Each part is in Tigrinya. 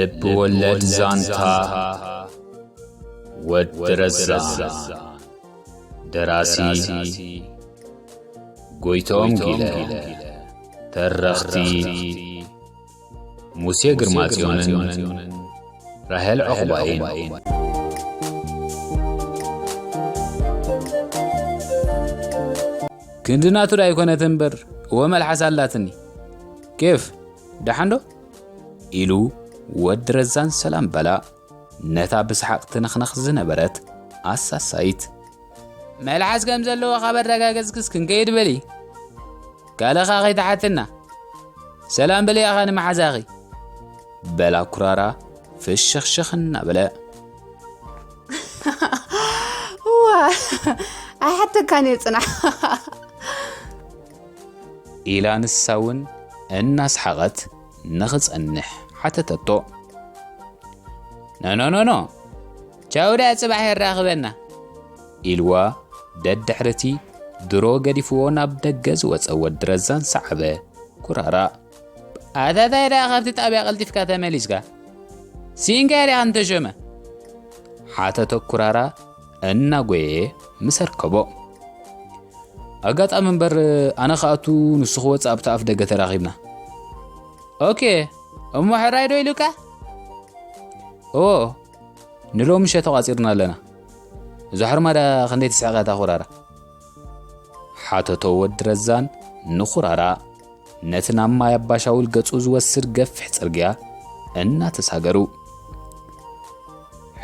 ልቢ ወለድ ዛንታ ወዲ ረዛ። ደራሲ ጎይቶም ጊለ። ተረኽቲ ሙሴ ግርማጽዮንን ራሄል ዑቕባይን። ክንዲ ናቱ ዳ ኣይኮነት እምበር፣ እወ መልሓስ ኣላትኒ። ኬፍ፣ ደሓን ዶ? ኢሉ ወዲ ረዛን ሰላም በላ። ነታ ብሰሓቕ ትነኽነኽ ዝነበረት ኣሳሳይት። መልሓስ ከም ዘለዎ ካብ ኣረጋገጽክስ ክንከይድ በሊ። ካልኻ ከይትሓትና። ሰላም በሊ ኣኻ ንመሓዛኺ። በላ ኩራራ ፍሽኽሽኽ እናበለ። እዋ፣ ኣይሓተካን እየ ጽናሕ። ኢላ ንሳ እውን እናስሓቐት ንኽጸንሕ ሓተተቶ። ኖ፣ ኖ፣ ኖ፣ ኖ። ቻው ደኣ ጽባሕ የራኽበና። ኢልዋ ደድሕርቲ ድሮ ገዲፍዎ ናብ ደገ ዝወጸ ወዲ ረዛን ሰዓበ ኩራራ። ኣታ ታይ ደኣ ካብቲ ጣብያ ቀልጢፍካ ተመሊስካ? ሲኢንካዮ ዲኻ ንተሾመ? ሓተቶ ኩራራ እናጎየየ ምስ ኣርከቦ። ኣጋጣሚ እምበር ኣነ ክኣቱ ንሱ ክወጽእ ኣብቲ ኣፍ ደገ ተራኺብና። ኦኬ፣ እሞ ሕራይ ዶ ኢሉካ? ኦ፣ ንሎሚ ምሸት ተቋጺርና ኣለና። እዛ ሕርማዳ ክንደይ ትስሕቕ እያ እታ ኩራራ? ሓተቶ ወዲ ረዛን ንኩራራ ነቲ ናብ ማይ ኣባሻውል ገጹ ዝወስድ ገፊሕ ጽርግያ እናተሳገሩ።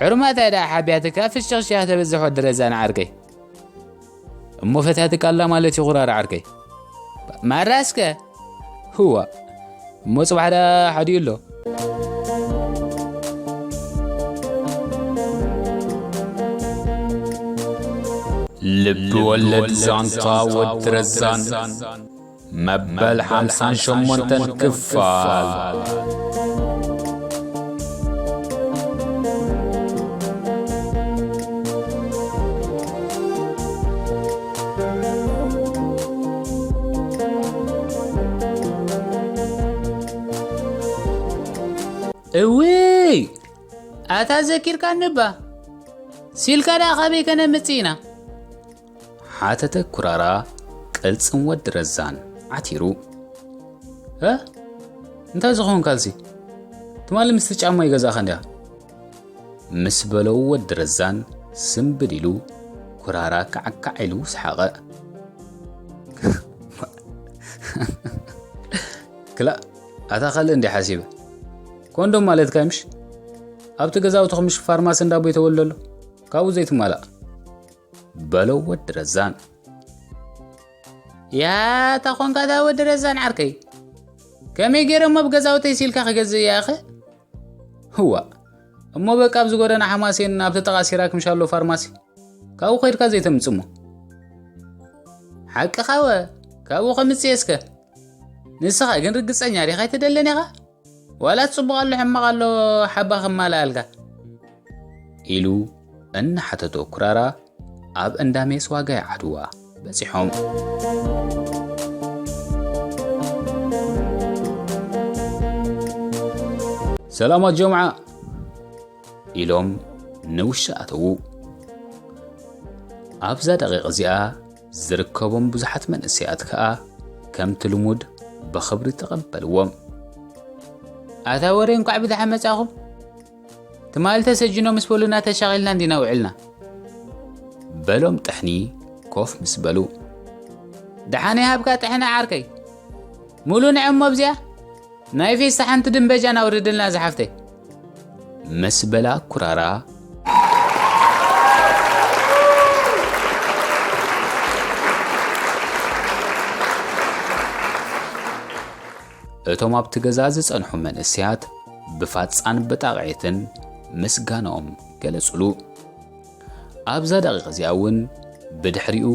ሕርማታ ደኣ ሓቢያትካ ፍሽኽሽያ ተበዝሕ ወዲ ረዛን ዓርከይ። እሞ ፈታትካ ኣላ ማለት እዩ ኩራራ ዓርከይ። ማራ እስከ። ህዋ። እሞ ጽባሕ ደኣ ሓዲኡ ኣሎ። ልቢ ወለድ ዛንታ ወዲ ረዛን መበል ሓምሳን ሸሞንተን ክፋል። እውይ! ኣታ ዘኪርካኒ እባ። ሲልካ ደኣ ካበይ ከነምጽእ ኢና? ሓተተ ኩራራ ቅልጽም ወዲ ረዛን ዓቲሩ። እ? እንታይ ዝኾንካልሲ? ትማሊ ምስቲ ጫማ ይገዛእኻ እንዲያ? ምስ በለው ወዲ ረዛን ስምብል ኢሉ ኩራራ ካዕካዕ ኢሉ ሰሓቐ። ክላእ፣ ኣታ ካልእ እንዲ ሓሲበ። ኮንዶም ማለትካ ምሽ? ኣብቲ ገዛውትኹም ምሽ ፋርማሲ እንዳ ኣቦይ ተወልደ ኣሎ? ካብኡ ዘይትማላእ። በለው ወዲ ረዛን። ያ፣ እታ ኾንካ እታ ወዲ ረዛን ዓርከይ። ከመይ ገይረ እሞ ብገዛውተይ ሲልካ ክገዝእ እየ ኣኸ? ህዋ፣ እሞ በቃ ኣብዚ ጎደና ሓማሴን ኣብቲ ጥቓ ሲራክ ምሻሎ ፋርማሲ። ካብኡ ኸይድካ ዘይተምጽሞ። ሓቅኻ ወ፣ ካብኡ ኸምጽእ እስከ። ንስኻ ግን ርግጸኛ ዲኻ ኣይትደልን ኢኻ? ዋላ ጽቡቕ ኣሎ ሕማቕ ኣሎ ሓባ ክማልኣልካ? ኢሉ እናሓተቶ ኩራራ ኣብ እንዳ ሜስ ዋጋይ ዓድዋ በጺሖም። ሰላማት ጀምዓ! ኢሎም ንውሻ ኣተዉ። ኣብዛ ደቂቕ እዚኣ ዝርከቦም ብዙሓት መንእሰያት ከኣ ከምቲ ልሙድ ብኽብሪ ተቐበልዎም። ኣታ ወረ እንኳዕ ብደሓን መጻኹም። ትማሊ ተሰጅኖ ምስ በሉና ተሻቒልና እንዲና ውዕልና። በሎም ጥሕኒ ኮፍ ምስ በሉ። ደሓን ይሃብካ ጥሕኒ ዓርከይ። ሙሉ ንዕሞ ኣብዚኣ ናይ ፌስታ ሓንቲ ድንበጃን ኣውርድልና ዝሓፍተይ። ምስ በላ ኩራራ። እቶም ኣብቲ ገዛ ዝጸንሑ መንእሰያት ብፋጻን ብጣቕዒትን ምስጋናኦም ገለጹሉ። ኣብዛ ደቂቕ እዚኣ እውን ብድሕሪኡ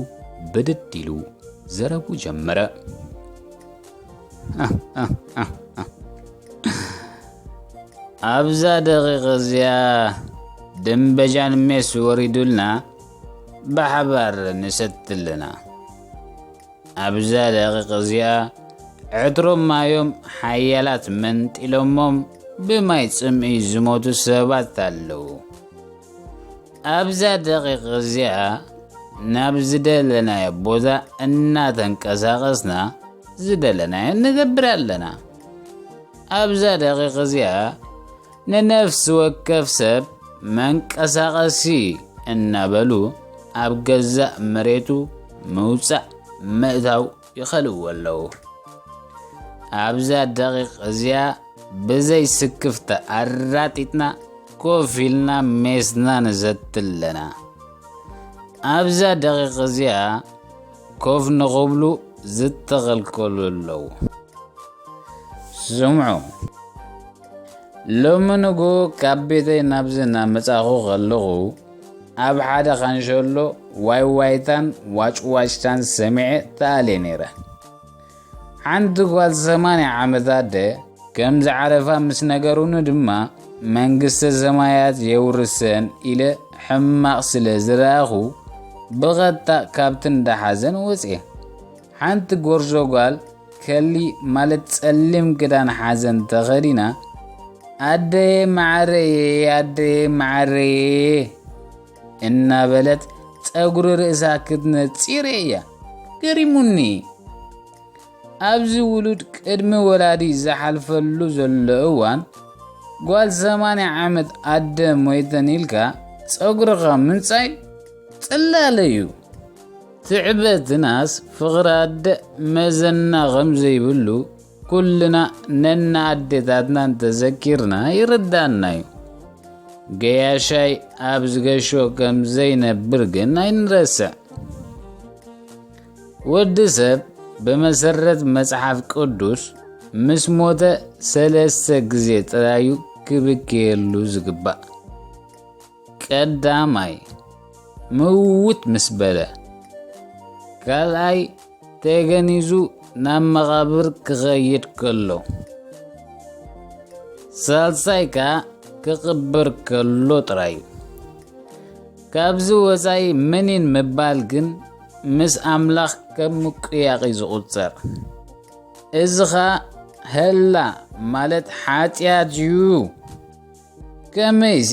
ብድድ ኢሉ ዘረቡ ጀመረ። ኣብዛ ደቂቕ እዚኣ ድንበጃን ሜስ ወሪዱልና ብሓባር ንሰቲ ኣለና። ኣብዛ ደቂቕ እዚኣ ዕትሮም ማዮም ሓያላት መንጢሎሞም ብማይ ጽምኢ ዝሞቱ ሰባት ኣለዉ። ኣብዛ ደቂቕ እዚኣ ናብ ዝደለናዮ ቦታ እናተንቀሳቐስና ዝደለናዮ ንገብር ኣለና። ኣብዛ ደቂቕ እዚኣ ንነፍሲ ወከፍ ሰብ መንቀሳቐሲ እናበሉ ኣብ ገዛእ መሬቱ ምውጻእ ምእታው ይኸልእዎ ኣለዉ። ኣብዛ ደቂቕ እዚኣ ብዘይ ስክፍታ ኣራጢጥና ኮፍ ኢልና ሜስና ንዘቲ ኣለና። ኣብዛ ደቂቕ እዚኣ ኮፍ ንኽብሉ ዝተኸልከሉ ኣለዉ። ስምዑ፣ ሎሚ ንግሆ ካብ ቤተይ ናብዚ እናመጻኹ ከለኹ ኣብ ሓደ ካንሸሎ ዋይ ዋይታን ዋጭዋጭታን ሰሚዐ ተኣልየ ነይረ። ሓንቲ ጓል ሰማንያ ዓመት ኣደ ከም ዝዓረፋ ምስ ነገሩኒ ድማ መንግስተ ሰማያት የውርሰን ኢለ ሕማቕ ስለ ዝረኣኹ ብቐጥታ ካብቲ እንዳ ሓዘን ወፅየ። ሓንቲ ጎርዞ ጓል ከሊ ማለት ጸሊም ክዳን ሓዘን ተኸዲና ኣደየ ማዓረየ ኣደየ ማዓረየ እናበለት ጸጉሪ ርእሳ ክትነጺር እያ። ገሪሙኒ። ኣብዚ ውሉድ ቅድሚ ወላዲ ዝሓልፈሉ ዘሎ እዋን ጓል ሰማንያ ዓመት ኣደ ሞይተን ኢልካ ጸጉርኻ ምንጻይ ጽላለ እዩ። ትዕበትናስ ፍቕሪ ኣደ መዘና ከም ዘይብሉ ኩልና ነና ኣዴታትና እንተዘኪርና ይርዳእና እዩ። ገያሻይ ኣብ ዝገሾ ከም ዘይነብር ግን ኣይንረስዕ። ወዲ ሰብ ብመሰረት መጽሓፍ ቅዱስ ምስ ሞተ ሰለስተ ግዜ ጥራዩ ክብከየሉ ዝግባእ። ቀዳማይ፣ ምውት ምስ በለ። ካልኣይ፣ ተገኒዙ ናብ መቓብር ክኸይድ ከሎ። ሳልሳይ ከኣ ክቕበር ከሎ ጥራይ እዩ። ካብዚ ወጻኢ ምኒን ምባል ግን ምስ ኣምላኽ ከም ምቁያቕ እዩ ዝቑጸር። እዚ ኸኣ ህላ ማለት ሓጢኣት እዩ። ከመይሲ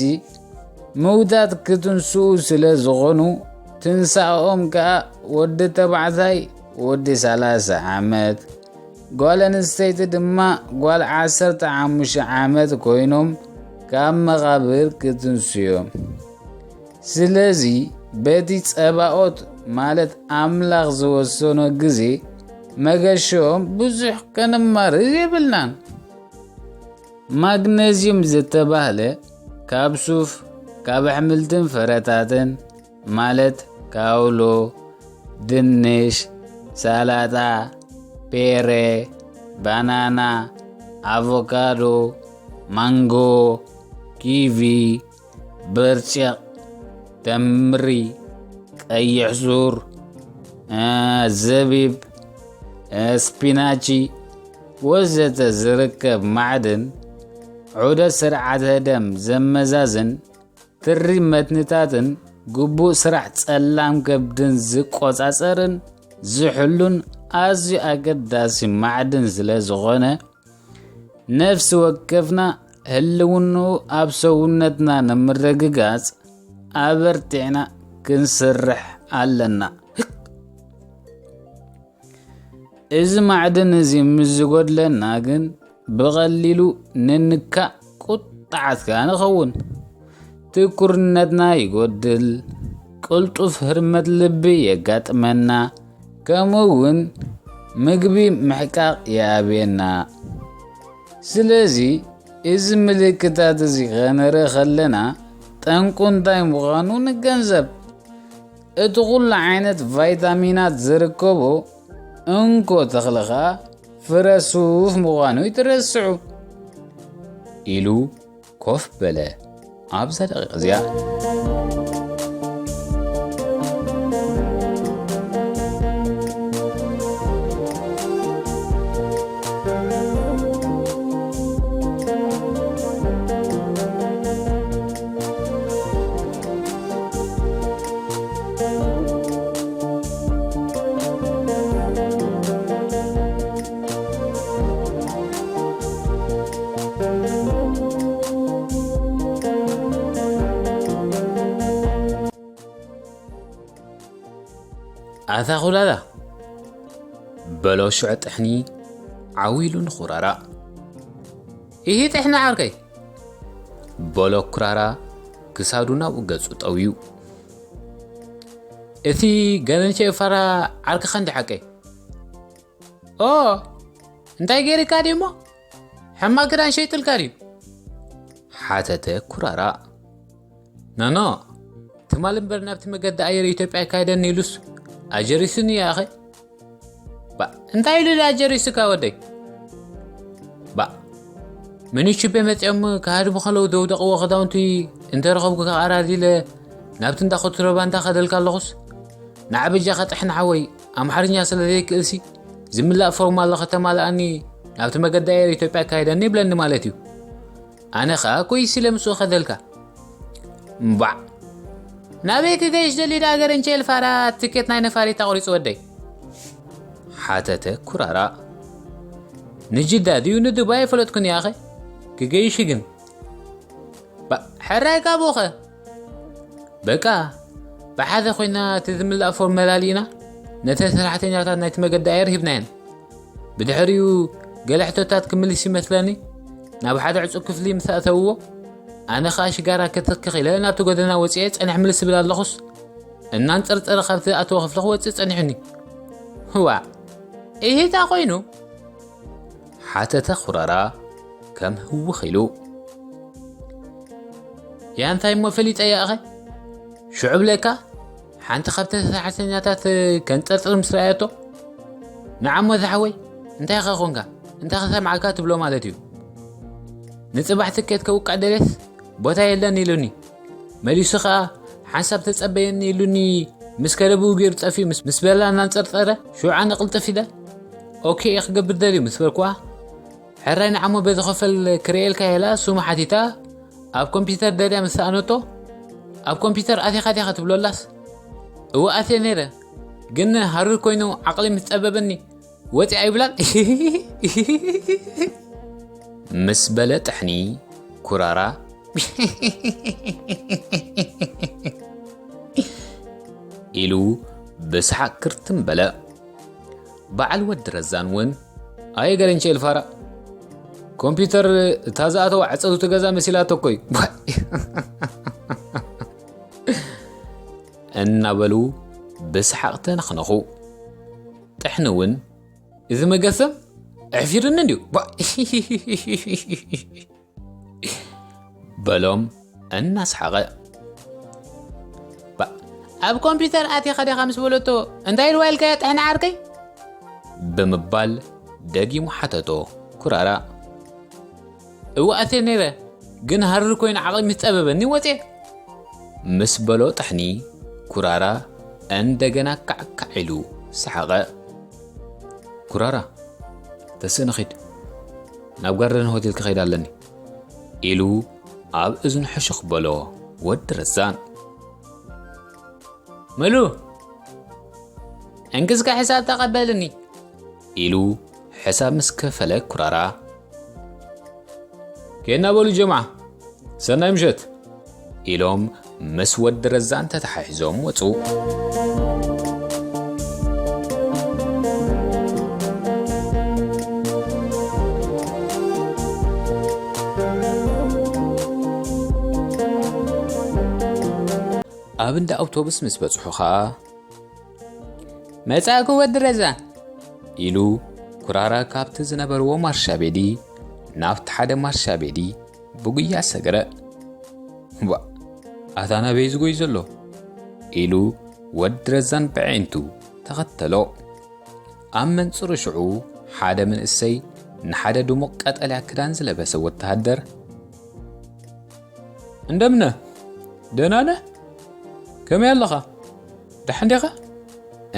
ምውታት ክትንስኡ ስለ ዝኾኑ፣ ትንሳኦም ከኣ ወዲ ተባዕታይ ወዲ ሰላሳ ዓመት፣ ጓል ኣንስተይቲ ድማ ጓል ዓሰርተ ሓሙሽተ ዓመት ኮይኖም ካብ መቓብር ክትንስዮም። ስለዚ በቲ ጸባኦት ማለት ኣምላኽ ዝወሰኖ ግዜ መገሸኦም ብዙሕ ከነማርር የብልናን። ማግነዝዩም ዝተባህለ ካብ ሱፍ፣ ካብ ኣሕምልትን ፍረታትን ማለት ካውሎ፣ ድንሽ፣ ሰላጣ፣ ፔረ፣ ባናና፣ ኣቮካዶ፣ ማንጎ፣ ኪቪ፣ ብርጭቕ፣ ተምሪ፣ ቀይሕ ሱር፣ እ፣ ዘቢብ፣ እ፣ ስፒናቺ ወዘተ ዝርከብ ማዕድን ዑደት ስርዓተ ደም ዘመዛዝን፣ ትሪ መትንታትን ግቡእ ስራሕ ጸላም ከብድን ዝቆጻጸርን ዝሕሉን ኣዝዩ ኣገዳሲ ማዕድን ስለ ዝኾነ፣ ነፍሲ ወከፍና ህልውንኡ ኣብ ሰውነትና ንምርግጋጽ ኣበርቲዕና ክንስርሕ ኣለና። እዚ ማዕድን እዚ ምስ ዝጎድለና ግን ብቐሊሉ ንንካእ፣ ቁጥዓት ከኣ ንኸውን። ትኩርነትና ይጎድል፣ ቅልጡፍ ህርመት ልቢ የጋጥመና፣ ከምኡ እውን ምግቢ ምሕቃቕ ይኣብየና። ስለዚ እዚ ምልክታት እዚ ከነርኢ ከለና ጠንቁ እንታይ ምዃኑ ንገንዘብ። እቲ ኩሉ ዓይነት ቫይታሚናት ዝርከቦ እንኮ ተኽሊ ኸኣ ፍረ ሱፍ ምዃኑ ይትረስዑ ኢሉ ኮፍ በለ። ኣብዛ ደቂቕ እዚኣ ኣታ ኩላላ፣ በሎ ሽዑ ጥሕኒ ዓው ኢሉ ንኩራራ። ኢሂ ጥሕኒ ዓርከይ፣ በሎ ኩራራ ክሳዱ ናብኡ ገጹ ጠውዩ። እቲ ገለንቸ ፋራ ዓርክኻ እንዲ ሓቀይ? ኦ፣ እንታይ ገይርካ ድዩ እሞ? ሕማቕ ክዳን ሸይጥልካ ድዩ? ሓተተ ኩራራ። ኖኖ፣ ትማል እምበር ናብቲ መገዲ ኣየር ኢትዮጵያ ይካየደኒ ኢሉስ ኣጀሪሱኒ ይኣኸ። ባ፣ እንታይ ኢሉ ኢሉ ኣጀሪሱካ ወደይ? ባ፣ ምኒቹቤ መጺኦም ክሃድሙ ከለዉ ዘውደቕዎ ክዳውንቲ እንተረኸብኩ ከዓራዲለ ናብቲ እንዳ ኮትሮባንዳ ከደልካ ኣለኹስ፣ ንዓ በጃኻ ጥሕኒ ሓወይ፣ ኣምሓርኛ ስለ ዘይክእልሲ ዝምላእ ፎርም ኣሎ ከተማልኣኒ ናብቲ መገዲ ኣየር ኢትዮጵያ ኣካይደኒ ይብለኒ ማለት እዩ። ኣነ ኸኣ ኮይስ ኢለ ምስኡ ከደልካ። እምባዕ፣ ናበይ ክገይሽ ደልዩ ደኣ ገረንቸ ኢልፋራ ትኬት ናይ ነፋሪት ኣቑሪጹ ወደይ? ሓተተ ኩራራ። ንጅዳ ድዩ ንዱባይ ኣይፈለጥኩን እየ ኣኸ። ክገይሽ ግን። ባ፣ ሕራይ ካቡኸ? በቃ፣ ብሓደ ኮይና እቲ ዝምላእ ፎርም መላሊእና ነተን ሰራሕተኛታት ናይቲ መገዲ ኣየር ሂብናየን። ብድሕሪኡ ገለ ሕቶታት ክምልስ ይመስለኒ። ናብ ሓደ ዕጹው ክፍሊ ምስ ኣእተውዎ፣ ኣነ ኸኣ ሽጋራ ክትክኽ ኢለ ናብቲ ጎደና ወጺኤ ጸኒሕ ምልስ ዝብል ኣለኹስ፣ እናንጸርጸረ ካብቲ ዝኣተወ ክፍሊ ክወጽእ ጸኒሑኒ። ህዋ፣ እሂታ ኮይኑ? ሓተተ ኩራራ ከም ህውኽ ኢሉ። ያ እንታይ እሞ ፈሊጠ እየ ኣኸ? ሽዑ ብለካ ሓንቲ ካብተን ሰራሕተኛታት ከንጸርጽር ምስ ረኣየቶ፣ ንዓሞ ዝሓወይ እንታይ ኸ ኾንካ? እንታይ ኸሰምዓካ ትብሎ ማለት እዩ? ንጽባሕ ትኬት ከውቅዕ ደልየስ ቦታ የለን ኢሉኒ። መሊሱ ኸኣ ሓንሳብ ተጸበየኒ ኢሉኒ ምስ ከለቡ ገይሩ ጠፊኡ ምስ፣ ምስ በላ እናንጸርጸረ ሽዑ ኣነ ቅልጥፍ ኢለ ኦኬ እየ ክገብር ደልዩ ምስ በልኩዋ ሕራይ ንዓሞ በዚ ኸፈል ክርእየልካ ኢላ ስሙ ሓቲታ ኣብ ኮምፒውተር ደልያ ምስ ሰኣነቶ ኣብ ኮምፒውተር ኣቲኻ ዲኻ ትብሎላስ እወ ኣትየ ነይረ ግን ሃሩር ኮይኑ ዓቕሊ ምስ ጸበበኒ ወፂኣ ይብላል ምስ በለ ጥሕኒ ኩራራ ኢሉ ብሰሓቕ ክርትም በለ። በዓል ወዲ ረዛን እውን ኣየ ገረንቸ ኢልፋራ ኮምፒውተር እታ ዝኣተወ ዓፀቱ ትገዛ መሲላቶ እኮ እዩ እናበሉ ብሰሓቕ ተነኽነኹ። ጥሕኒ እውን እዚ መገሰም ኣሕፊሩኒ እንድዩ በሎም እናሰሓቐ። ባ፣ ኣብ ኮምፒውተር ኣቲኻ ዲኻ ምስ በለቶ እንታይ ኢልዋ ኢልካዮ ጥሕኒ ዓርከይ? ብምባል ደጊሙ ሓተቶ ኩራራ። እወ ኣትየ ነይረ፣ ግን ሃሩር ኮይኑ ዓቕሊ ምስ ጸበበኒ ወጽየ። ምስ በሎ ጥሕኒ ኩራራ እንደገና ካዕካዕ ኢሉ ሰሓቐ። ኩራራ፣ ተስእ ንኺድ፣ ናብ ጋርደን ሆቴል ክኸይድ ኣለኒ ኢሉ ኣብ እዝኑ ሕሹኽ በሎ ወዲ ረዛን። ምሉ፣ እንክስካ ሕሳብ ተቐበልኒ ኢሉ ሕሳብ ምስ ከፈለ ኩራራ። ኬድና በሉ ጀምዓ፣ ሰናይ ምሸት ኢሎም ምስ ወዲ ረዛን ተተሓሒዞም ወፁ። ኣብ እንዳ ኣውቶቡስ ምስ በጽሑ ኸኣ መጻእኩ ወዲ ረዛን ኢሉ ኩራራ ካብቲ ዝነበርዎ ማርሻ ቤዲ ናብቲ ሓደ ማርሻ ቤዲ ብጉያ ሰገረ። ዋ፣ ኣታ ናበይ ዝጎይ ዘሎ ኢሉ ወዲ ረዛን ብዕንቱ ተኸተሎ። ኣብ መንጽሩ ሽዑ ሓደ መንእሰይ ንሓደ ድሙቕ ቀጠልያ ክዳን ዝለበሰ ወተሃደር እንደምነ ደህና ነህ? ከመይ ኣለኻ? ደሓን ዲኻ?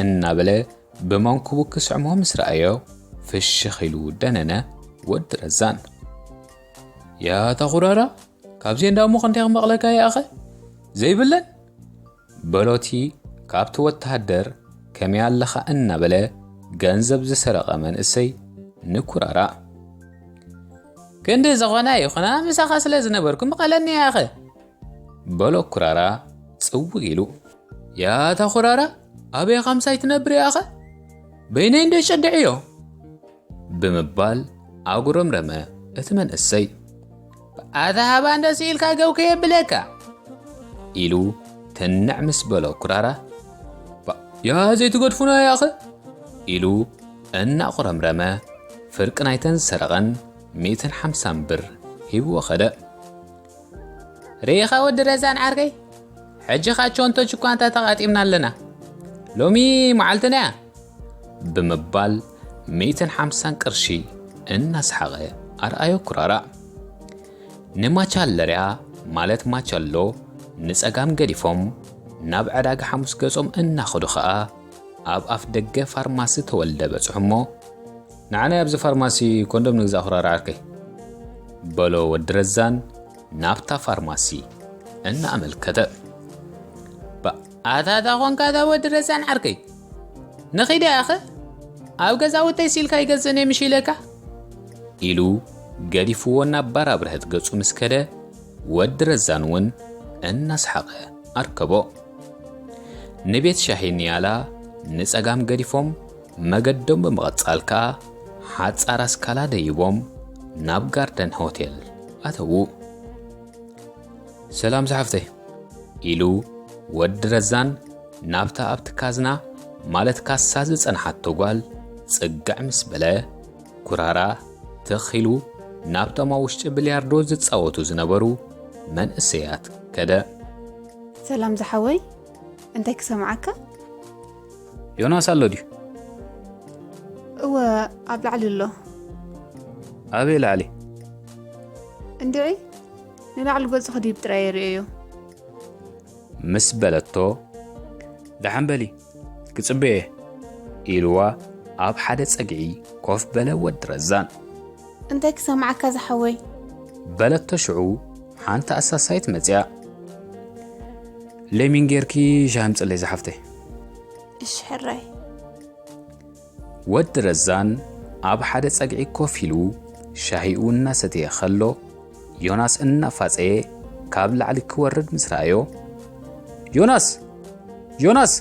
እናበለ ብመንኩቡ ክስዕሞ ምስ ረኣዮ ፍሽኽ ኢሉ ደነነ ወዲ ረዛን። ያታ ኩራራ ካብዚ እንዳ እሞ ክንደይ ክመቕለካ ይኣኸ ዘይብለን በሎቲ ካብቲ ወተሃደር ከመይ ኣለኻ እናበለ ገንዘብ ዝሰረቐ መንእሰይ ንኩራራ። ክንዲ ዝኾነ ይኹና ምሳኻ ስለ ዝነበርኩ ምቐለኒ ያኸ በሎ ኩራራ ጽውግ ኢሉ። ያታ ኩራራ ኣበይ ኻምሳይ ትነብር ያኸ? በይነይ እንደ ጨድዕዮ? ብምባል ኣጉረምረመ እቲ መንእሰይ። ኣታ ሃባ እንደ ስኢልካ ገው ከየብለካ፣ ኢሉ ትንዕ ምስ በሎ ኩራራ። ያ ዘይትገድፉና ያኸ? ኢሉ እናቑረምረመ ፍርቂ ናይተን ዝሰረቐን ሚእትን ሓምሳን ብር ሂብዎ ኸደ። ርኢኻ ወዲ ረዛን ዓርከይ፣ ሕጂ ኻቸውን ተችኳንታ ተቓጢምና ኣለና። ሎሚ መዓልትና እያ። ብምባል ሚእትን ሓምሳን ቅርሺ እናሰሓቐ ኣርኣዮ ኩራራ። ንማቻለርያ ማለት ማቻሎ ንጸጋም ገዲፎም ናብ ዕዳጋ ሓሙስ ገጾም እናኸዱ ኸኣ ኣብ ኣፍ ደገ ፋርማሲ ተወልደ በጽሑ እሞ፣ ንዓናይ ኣብዚ ፋርማሲ ኮንዶም ንግዛእ ኩራራ ዓርከይ፣ በሎ ወዲ ረዛን ናብታ ፋርማሲ እናኣመልከተ። ኣታ ዳ ኾንካ እታ ወዲ ረዛን ዓርከይ? ንኺድ ያኸ ኣብ ገዛውተይ ሲልካ ይገዝእን ምሽ ኢለካ? ኢሉ ገዲፍዎ ናብ ባራብርሀት ገጹ ምስ ከደ፣ ወዲ ረዛን እውን እናሰሓቐ ኣርከቦ። ንቤት ሻሂ ንያላ ንጸጋም ገዲፎም መገዶም ብምቕጻል ከኣ ሓጻር ኣስካላ ደይቦም ናብ ጋርደን ሆቴል ኣተዉ። ሰላም ዝሓፍተይ፣ ኢሉ ወዲ ረዛን ናብታ ኣብቲ ካዝና ማለት ካሳ ዝጸንሓቶ ጓል ጽግዕ ምስ በለ፣ ኩራራ ትኽ ኢሉ ናብቶም ኣብ ውሽጢ ብልያርዶ ዝጻወቱ ዝነበሩ መንእሰያት ከደ። ሰላም ዝሓወይ፣ እንታይ ክሰምዓካ? ዮናስ ኣሎ ድዩ? እወ፣ ኣብ ላዕሊ ኣሎ። ኣበይ ላዕሊ? እንድዒ፣ ንላዕሊ ገጹ ክድይብ ጥራይ የርእዮ። ምስ በለቶ፣ ደሓን በሊ፣ ክጽበየ፣ ኢልዋ ኣብ ሓደ ጸግዒ ኮፍ በለ ወዲ ረዛን። እንታይ ክሰምዓካ ዝሓወይ? በለቶ ሽዑ ሓንቲ ኣሳሳይት መጽያ። ሌሚን ጌርኪ ሻሂ ኣምጽለይ ዝሓፍተይ። እሺ ሕራይ። ወዲ ረዛን ኣብ ሓደ ጸግዒ ኮፍ ኢሉ ሻሂኡ እናሰተየ ኸሎ፣ ዮናስ እናፋጸየ ካብ ላዕሊ ክወርድ ምስ ረኣዮ፣ "ዮናስ! ዮናስ!"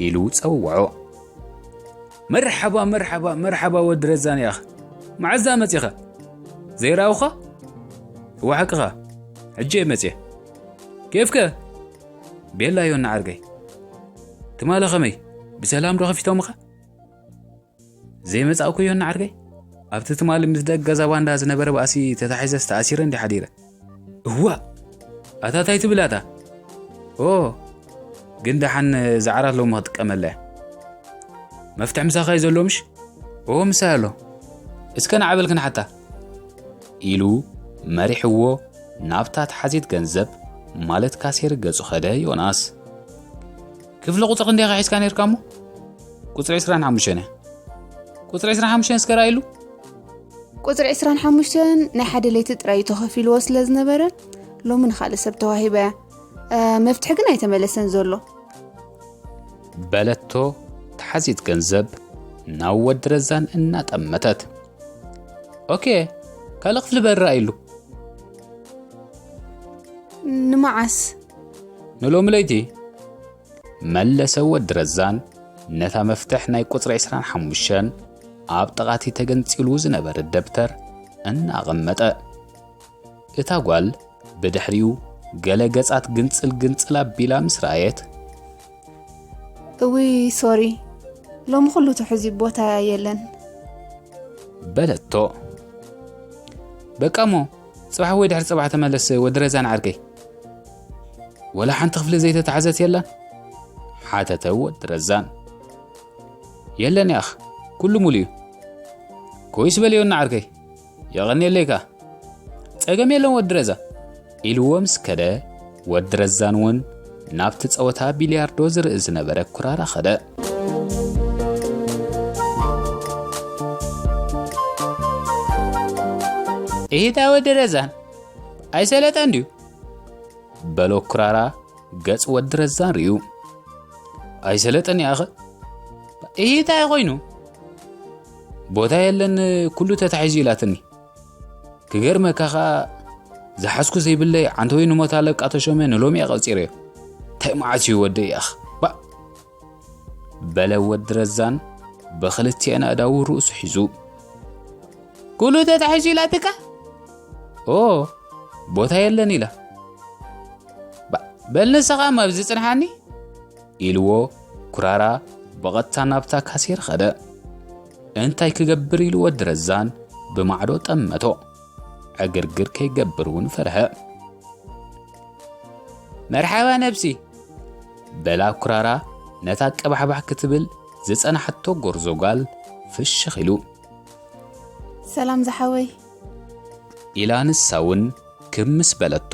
ኢሉ ጸውዖ። "መርሓባ፣ መርሓባ፣ መርሓባ ወዲ ረዛን ያኽ። መዓዛ መጺኻ? ዘይረኣኹኻ? እወ ሓቅኻ። ሕጂ እየ መጽየ። ኬፍከ?" "ቤላ ዮና ዓርከይ። ትማሊ ኸመይ? ብሰላም ዶ ከፊቶምኻ?" "ዘይመጻእኩ ዮና ዓርከይ። ኣብቲ ትማሊ ምስ ደቂ ገዛ ባንዳ ዝነበረ ባእሲ ተታሒዘስ ተኣሲረ እንዲ ሓዲረ." "እዋእ! ኣታ ታይ ትብል ኣታ?" "ኦ፣ ግን ደሓን እዛ ዓራት ሎሚ ክጥቀመላ እየ። መፍትሒ ምሳኻ እዩ ዘሎ ምሽ?" "ኦ፣ ምሳይ ኣሎ። እስከ ንዓ በል ክንሓታ?" ኢሉ መሪሕዎ ናብታ ተሓዚት ገንዘብ ማለት ካሴር ገጹ ኸደ ዮናስ። "ክፍሊ ቁጽሪ ክንደይ ኢኻ ሒዝካ ነይርካ እሞ?" "ቁጽሪ ዕስራን ሓሙሽተን እየ." "ቁጽሪ ዕስራን ሓሙሽተን እስከ ርኣይሉ?" "ቁጽሪ ዕስራን ሓሙሽተን ናይ ሓደ ለይቲ ጥራይ እዩ ተኸፊልዎ ስለ ዝነበረ፣ ሎሚ ንኻልእ ሰብ ተዋሂባ እያ። እ፣ መፍትሒ ግን ኣይተመለሰን ዘሎ." በለቶ ተሓዚት ገንዘብ ናብ ወዲ ረዛን እናጠመተት። "ኦኬ፣ ካልእ ክፍሊ በሪ ርኣይሉ?" "ንመዓስ?" "ንሎሚ ለይቲ?" መለሰ ወዲ ረዛን ነታ መፍትሕ ናይ ቁጽሪ ዕስራን ሓሙሽተን ኣብ ጥቓቲ ተገንጺሉ ዝነበረ ደብተር እናቐመጠ። እታ ጓል ብድሕሪኡ ገለ ገጻት ግንጽል ግንጽል ኣቢላ ምስ ረኣየት፣ "እውይ ሶሪ፣ ሎሚ ኩሉ ትሑዚ ቦታ የለን" በለቶ። "በቃ እሞ ጽባሕ ወይ ድሕሪ ጽባሕ ተመለስ ወዲ ረዛን ዓርከይ። ወላ ሓንቲ ክፍሊ ዘይተታሕዘት የላን?" ሓተተ ወዲ ረዛን። "የለን ያኽ፣ ኩሉ ሙሉ እዩ። ኮይስ በልዮና ዓርከይ፣ የቐንየለይካ። ጸገም የለን ወዲ ረዛ" ኢልዎ ምስ ከደ፣ ወዲ ረዛን እውን ናብቲ ጸወታ ቢልያርዶ ዝርኢ ዝነበረ ኩራራ ኸደ። "እሂታ ወዲ ረዛን፣ ኣይሰለጠን ድዩ?" በሎ ኩራራ ገጽ ወዲ ረዛን ርእዩ። "ኣይሰለጠን ያኸ?" "እሂታ ኮይኑ?" "ቦታ የለን፣ ኩሉ ተታሒዙ ኢላትኒ። ክገርመካ ኸኣ፣ ዝሓዝኩ ዘይብለይ ዓንተወይ ንሞት ኣለቃ ተሾመ ንሎሚ እየ ቀጺረዮ። እንታይ መዓት እዩ ወደይ ያኽ? ባእ!" በለ ወዲ ረዛን ብኽልቲኤን ኣእዳዉ ርእሱ ሒዙ። ኩሉ ተታሒዙ ኢላትካ? ኦ፣ ቦታ የለን ኢላ። ባ-፣ በል ንስኻ እሞ ኣብዚ ጽንሓኒ ኢልዎ ኩራራ ብቐጥታ ናብታ ካሴር ኸደ። እንታይ ክገብር ኢሉ ወዲ ረዛን ብማዕዶ ጠመቶ። ዕግርግር ከይገብር እውን ፈርሀ። መርሓባ ነብሲ በላ ኩራራ ነታ ቀባሕባሕ ክትብል ዝጸናሕቶ ጎርዞ ጓል ፍሽኽ ኢሉ። ሰላም ዝሓወይ። ኢላ ንሳ እውን ክምስ በለቶ።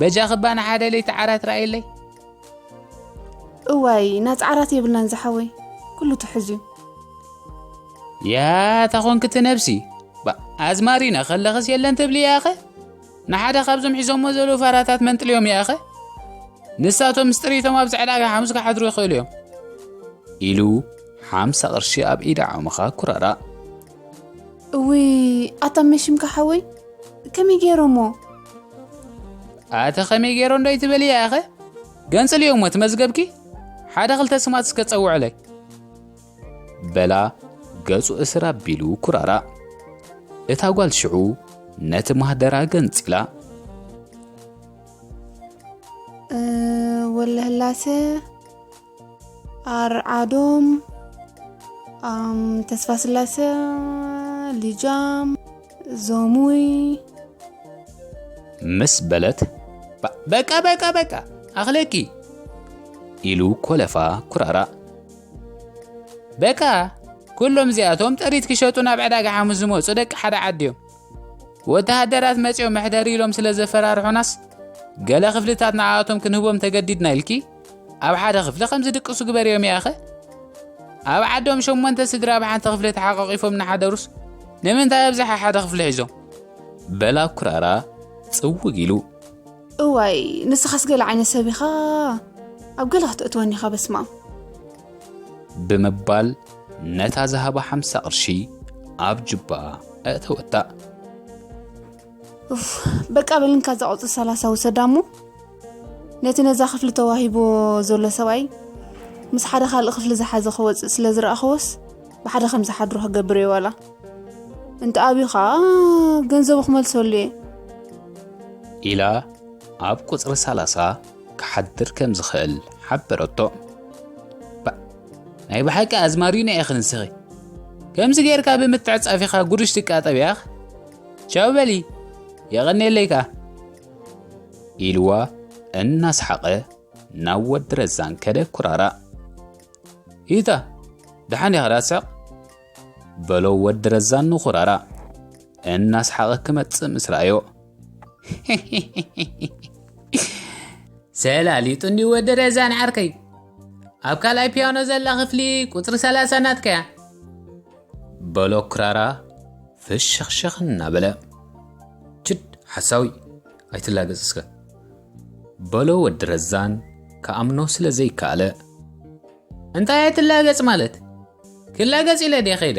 በጃ ክባ ንሓደ ለይቲ ዓራት ረኣየለይ። እዋይ ናጽ ዓራት የብልናን ዝሓወይ፣ ኩሉ ትሕዝዩ። ያ ተኾንክቲ ነብሲ፣ ባ-፣ ኣዝማሪና ከለኽስ የለን ትብሊ ያኸ? ንሓደ ካብዞም ሒዞሞ ዘለዉ ፋራታት መንጥልዮም ያኸ? ንሳቶም ምስ ጥሪቶም ኣብዚ ዕዳጋ ሓሙስ ክሓድሩ ይኽእሉ እዮም። ኢሉ ሓምሳ ቅርሺ ኣብ ኢዳ ዓሙኻ ኩራራ። እውይ፣ ኣታ መሽምካ ሓወይ፣ ከመይ ገይሮሞ? ኣተ ከመይ ገይሮ እንዶ ይትበልያ ያኸ? ገንጽልዮሞ ትመዝገብኪ? ሓደ ክልተ ስማት እስከ ጸውዕለይ። በላ ገጹ እስር ኣቢሉ ኩራራ። እታ ጓል ሽዑ ነቲ ማህደራ ገንጺላ። እ፣ ወለህላሰ፣ ኣርዓዶም፣ ኣም፣ ተስፋስላሰ፣ ሊጃም፣ ዞሙይ። ምስ በለት፣ "በ-፣ በቃ፣ በቃ፣ በቃ፣ ኣኽለኪ!" ኢሉ ኮለፋ ኩራራ። በቃ፣ ኩሎም እዚኣቶም ጥሪት ክሸጡ ናብ ዕዳጋ ሓሙስ ዝመጹ ደቂ ሓደ ዓዲ እዮም። ወተሃደራት መጺኦም መሕደሪ ኢሎም ስለ ዘፈራርሑናስ፣ ገለ ክፍልታት ንኣቶም ክንህቦም ተገዲድና ኢልኪ፣ ኣብ ሓደ ክፍሊ ከም ዝድቅሱ ግበርዮም ያኸ? ኣብ ዓዶም ሸሞንተ ስድራ ኣብ ሓንቲ ክፍሊ ተሓቋቒፎም እናሓደሩስ፣ ንምንታይ ኣብዚሓ ሓደ ክፍሊ ሒዞም? በላ ኩራራ ጽውግ ኢሉ። እዋይ፣ ንስኻስ ገለ ዓይነት ሰብ ኢኻ፣ ኣብ ገለ ክትእትወኒ ኢኻ፣ በስመ ኣብ። ብምባል ነታ ዝሃባ ሓምሳ ቅርሺ ኣብ ጅባ ኣእተወታ። ኡፍ፣ በቃ በልንካ እዛ ቁጽሪ ሰላሳ ውሰዳ እሞ፣ ነቲ ነዛ ክፍሊ ተዋሂቦ ዘሎ ሰብኣይ ምስ ሓደ ካልእ ክፍሊ ዝሓዘ ክወጽእ ስለ ዝረኣኽዎስ፣ ብሓደ ከም ዝሓድሩ ክገብር እየ ዋላ። እንተ ኣብዩ ኸኣ ገንዘቡ ክመልሰሉ እየ። ኢላ ኣብ ቁጽሪ ሰላሳ ክሓድር ከም ዝኽእል ሓበረቶ። ባ-፣ ናይ ብሓቂ ኣዝማሪና ኢኺ ንስኺ። ከምዚ ጌርካ ብምትዕጻፍ ኢኻ ጉዱሽ ትቃጠብ ኢኻ። ቻው በሊ፣ የቐንየለይ ከኣ። ኢልዋ እናስሓቐ ናብ ወዲ ረዛን ከደ ኩራራ። ኢታ፣ ደሓን ኢኻ ዳ ትስሕቕ? በሎ ወዲ ረዛን ንኹራራ እናስሓቐ ክመጽእ ምስ ረኣዮ። ሰላሊጡ እንዲ ወዲ ረዛን ዓርከይ። ኣብ ካልኣይ ፒያኖ ዘላ ክፍሊ ቁጽሪ ሰላሳ ናትካ እያ። በሎ ኩራራ ፍሽኽሽኽ እናበለ። ችድ ሓሳዊ፣ ኣይትላገጽ እስከ። በሎ ወዲ ረዛን ክኣምኖ ስለ ዘይከኣለ። እንታይ ኣይትላገጽ ማለት? ክላገጽ ኢለ ድየ ከይደ?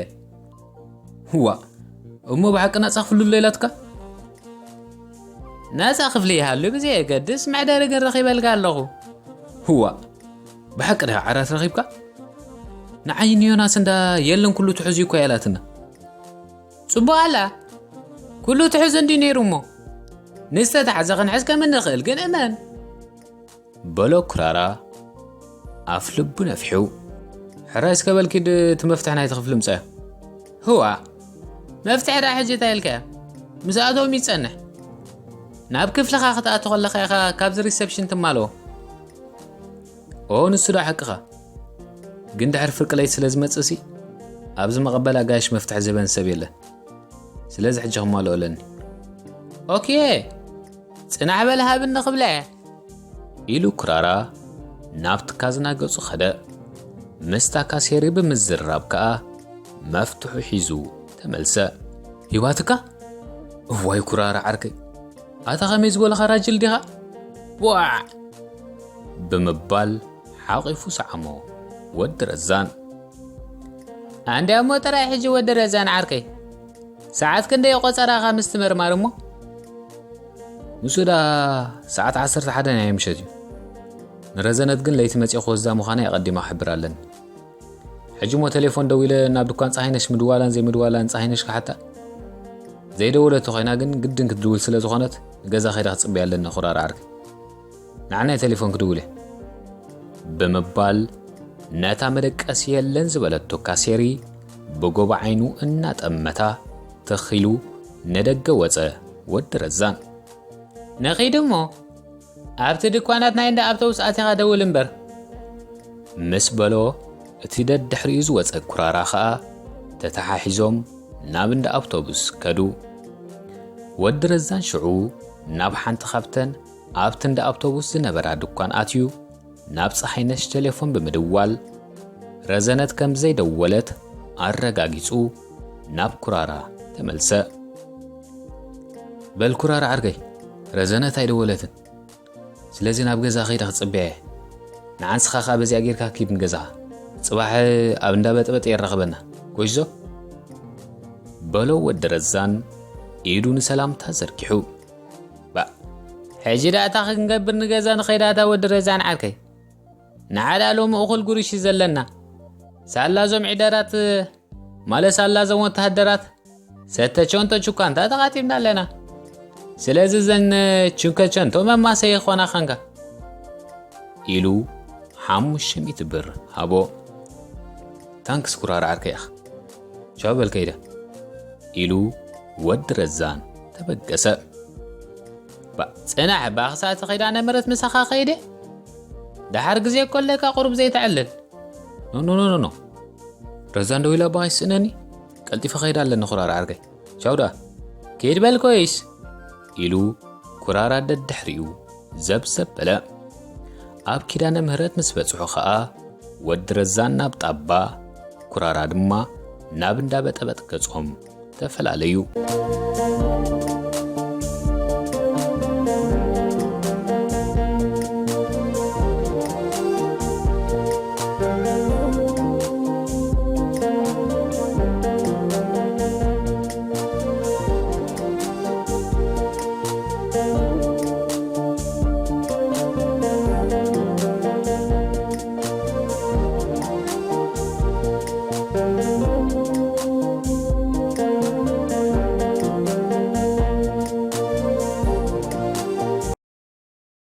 ህዋ፣ እሞ ብሓቂ ናጻ ክፍሊ ኣሎ ኢላትካ? ናጻ ክፍሊ ይሃሉ ብዘየገድስ መዕደሪ ግን ረኺበልካ ኣለኹ። ህዋ፣ ብሓቂ ድኻ ዓራት ረኺብካ? ንዓይ ንዮናስ እንዳ የለን ኩሉ ትሕዙ እኮ እያ ኢላትና። ጽቡቕ ኣላ። ኩሉ ትሕዙ እንዲ ነይሩ እሞ። ንዝተታሕዘ ክንሕዝ ከም እንኽእል ግን እመን። በሎ ኩራራ ኣፍ ልቡ ነፊሑ። ሕራይ እስከ በልኪ ድ-፣ እቲ መፍትሒ ናይቲ ክፍሊ ምጻዮ። ህዋ፣ መፍትሒ ደኣ ሕጂ እንታይ ኢልካዮ? ምስኣቶም ይጸንሕ። ናብ ክፍልኻ ክትኣቱ ከለኻ ኢኻ ካብዚ ሪሰፕሽን ትማልኦ። ኦ፣ ንሱ ዶ ሓቅኻ? ግን ድሕሪ ፍርቂ ለይቲ ስለ ዝመጽእሲ፣ ኣብዚ መቐበል ኣጋይሽ መፍትሒ ዝህበን ሰብ የለን። ስለዚ ሕጂ ክማልኦ ኣለኒ። ኦኬ፣ ጽናሕ በል ሃብኒ ክብላ እየ። ኢሉ ኩራራ ናብቲ ካዝና ገጹ ኸደ። ምስታ ካሴሪ ብምዝርራብ ከኣ መፍትሑ ሒዙ ተመልሰ። ሂባትካ? እዋይ ኩራራ ዓርከይ፣ ኣታ ኸመይ ዝበልኻ ራጅል ዲኻ? ቧዕ! ብምባል ሓቒፉ ሰዓሞ ወዲ ረዛን። ኣንድያ እሞ ጥራይ ሕጂ ወዲ ረዛን ዓርከይ፣ ሰዓት ክንደይ ቆጸራኻ ምስትምርማር እሞ? ንሱ ደኣ ሰዓት ዓሰርተ ሓደ ናይ ምሸት እዩ። ንረዘነት ግን ለይቲ መጺኦ ክወስዳ ምዃና የቐዲማ ክሕብር ኣለኒ። ሕጂ እሞ ቴሌፎን ደዊለ ናብ ድኳን ፀሃይነሽ ምድዋላን ዘይምድዋላን ፀሃይነሽ ክሓታ። ዘይደወለቶ ኮይና ግን ግድን ክትድውል ስለ ዝኾነት ንገዛ ከይዳ ክፅበያ ኣለኒ ኩራራ ዓርከይ። ንዓናይ ቴሌፎን ክድውል እየ ብምባል ነታ መደቀሲ የለን ዝበለቶ ካሴሪ ብጎቦ ዓይኑ እናጠመታ ተኺሉ ንደገ ወፀ ወዲ ረዛን። ንኺድ እሞ ኣብቲ ድኳናት ናይ እንዳ ኣውቶቡስ ኣቲኻ ደውል እምበር። ምስ በሎ እቲ ደድሕሪኡ ዝወፀ ኩራራ ኸኣ ተተሓሒዞም ናብ እንዳ ኣውቶቡስ ከዱ። ወዲ ረዛን ሽዑ ናብ ሓንቲ ካብተን ኣብቲ እንዳ ኣውቶቡስ ዝነበራ ድኳን ኣትዩ ናብ ፀሓይነሽ ቴሌፎን ብምድዋል ረዘነት ከም ዘይደወለት ኣረጋጊጹ ናብ ኩራራ ተመልሰ። በል ኩራራ ዓርከይ፣ ረዘነት ኣይደወለትን። ስለዚ ናብ ገዛ ከይደ ክጽበያ እየ። ንዓንስኻ ከኣ በዚኣ ጌርካ ኪድ ንገዛኻ። ጽባሕ ኣብ እንዳ በጥበጥ የራኽበና። ጎይዞ? በሎ ወዲ ረዛን ኢዱ ንሰላምታ ዘርጊሑ። ባ፣ ሕጂ ዳእታ ክንገብር ንገዛ ንኸይዳታ ወዲ ረዛን ዓርከይ። ንዓዳ ሎሚ እኹል ጉርሽ ዘለና። ሳላ ዞም ዒደራት፣ ማለት ሳላ ዞም ወተሃደራት፣ ሰተ ቸንቶ ቹካንታ ተቓጢምና ኣለና። ስለዚ ዘን ቹከ ቸንቶ መማሰ ይኾና ኻንካ። ኢሉ ሓሙሽተ ሚእቲ ብር ሃቦ። ታንክስ ኩራር ዓርከይ ኣኽ። ቻው በል ከይደ። ኢሉ ወዲ ረዛን ተበገሰ። ባ፣ ጽናሕ፣ ባ ክሳዕ እቲ ኺዳነ ምሕረት ምሳኻ ከይደ። ደሓር ግዜ እኮ ኣለካ ቁሩብ ዘይተዕልል። ኖ፣ ኖ፣ ኖ፣ ኖ፣ ኖ። ረዛን ደው ኢላ ኣባኻ ይስእነኒ። ቀልጢፈ ኸይደ ኣለኒ ኩራር ዓርከይ። ቻው ደኣ። ኪድ በል ኮይስ። ኢሉ ኩራራ ደድሕሪኡ ዘብዘብ በለ። ኣብ ኪዳነ ምህረት ምስ በጽሑ ኸኣ ወዲ ረዛን ናብ ጣባ፣ ኩራራ ድማ ናብ እንዳ በጠበጥ ገጾም ተፈላለዩ።